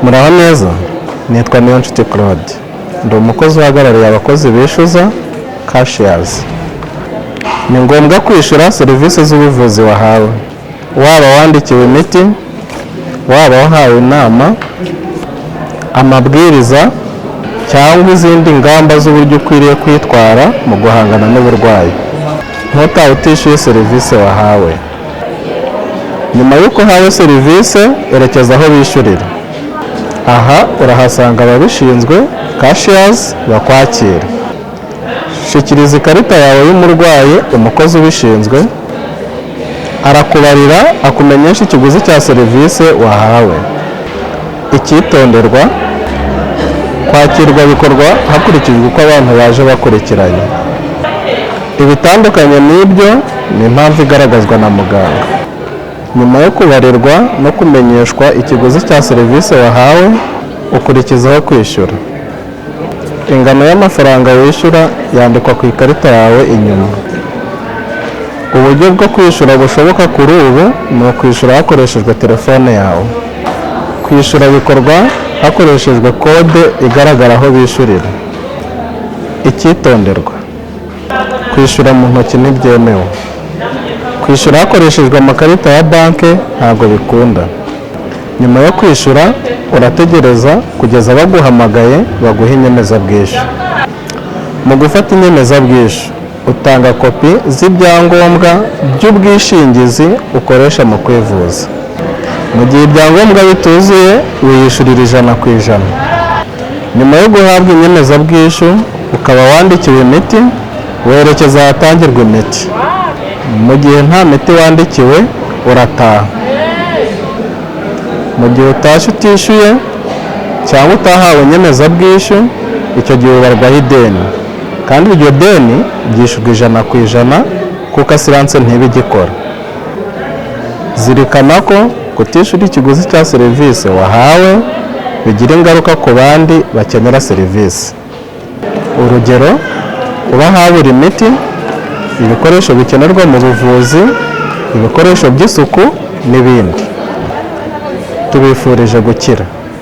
Muraho neza, nitwa Niyonshuti Claude, ndi umukozi uhagarariye abakozi bishyuza, cashiers. Ni ngombwa kwishyura serivisi z'ubuvuzi wahawe, waba wandikiwe imiti, waba wahawe inama, amabwiriza cyangwa izindi ngamba z'uburyo ukwiriye kwitwara mu guhangana n'uburwayi. Ntutahe utishyuye serivisi wahawe. Nyuma y'uko uhawe serivisi, erekeza aho bishyurira. Aha urahasanga ababishinzwe, cashiers, bakwakira. Shikiriza ikarita yawe y'umurwayi umukozi ubishinzwe, arakubarira, akumenyesha ikiguzi cya serivisi wahawe. Icyitonderwa: kwakirwa bikorwa hakurikijwe uko abantu baje bakurikiranye. Ibitandukanye n'ibyo ni impamvu igaragazwa na muganga. Nyuma yo kubarirwa no kumenyeshwa ikiguzi cya serivisi wahawe, ukurikizaho kwishyura. Ingano y'amafaranga wishyura yandikwa ku ikarita yawe inyuma. Uburyo bwo kwishyura bushoboka kuri ubu ni ukwishyura hakoreshejwe telefone yawe. Kwishyura bikorwa hakoreshejwe kode igaragara aho bishyurira. Icyitonderwa: kwishyura mu ntoki ntibyemewe. Kwishyura hakoreshejwe amakarita ya banki ntabwo bikunda. Nyuma yo kwishyura, urategereza kugeza baguhamagaye baguha inyemezabwishyu. Mu gufata inyemezabwishyu, utanga kopi z'ibyangombwa by'ubwishingizi ukoresha mu kwivuza. Mu gihe ibyangombwa bituzuye, wiyishyurira 100%. Nyuma yo guhabwa inyemezabwishyu, ukaba wandikiwe imiti, werekeza ahatangirwa imiti. Mu gihe nta miti wandikiwe, urataha. Mu gihe utashye utishyuye cyangwa utahawe inyemezabwishyu, icyo gihe ubarwaho ideni, kandi iryo deni ryishyurwa 100% kuko assurance ntiba igikora. Zirikana ko kutishyura ikiguzi cya serivisi wahawe bigira ingaruka ku bandi bakenera serivisi. Urugero, kuba habura imiti, ibikoresho bikenerwa mu buvuzi, ibikoresho by'isuku n'ibindi. Tubifurije gukira.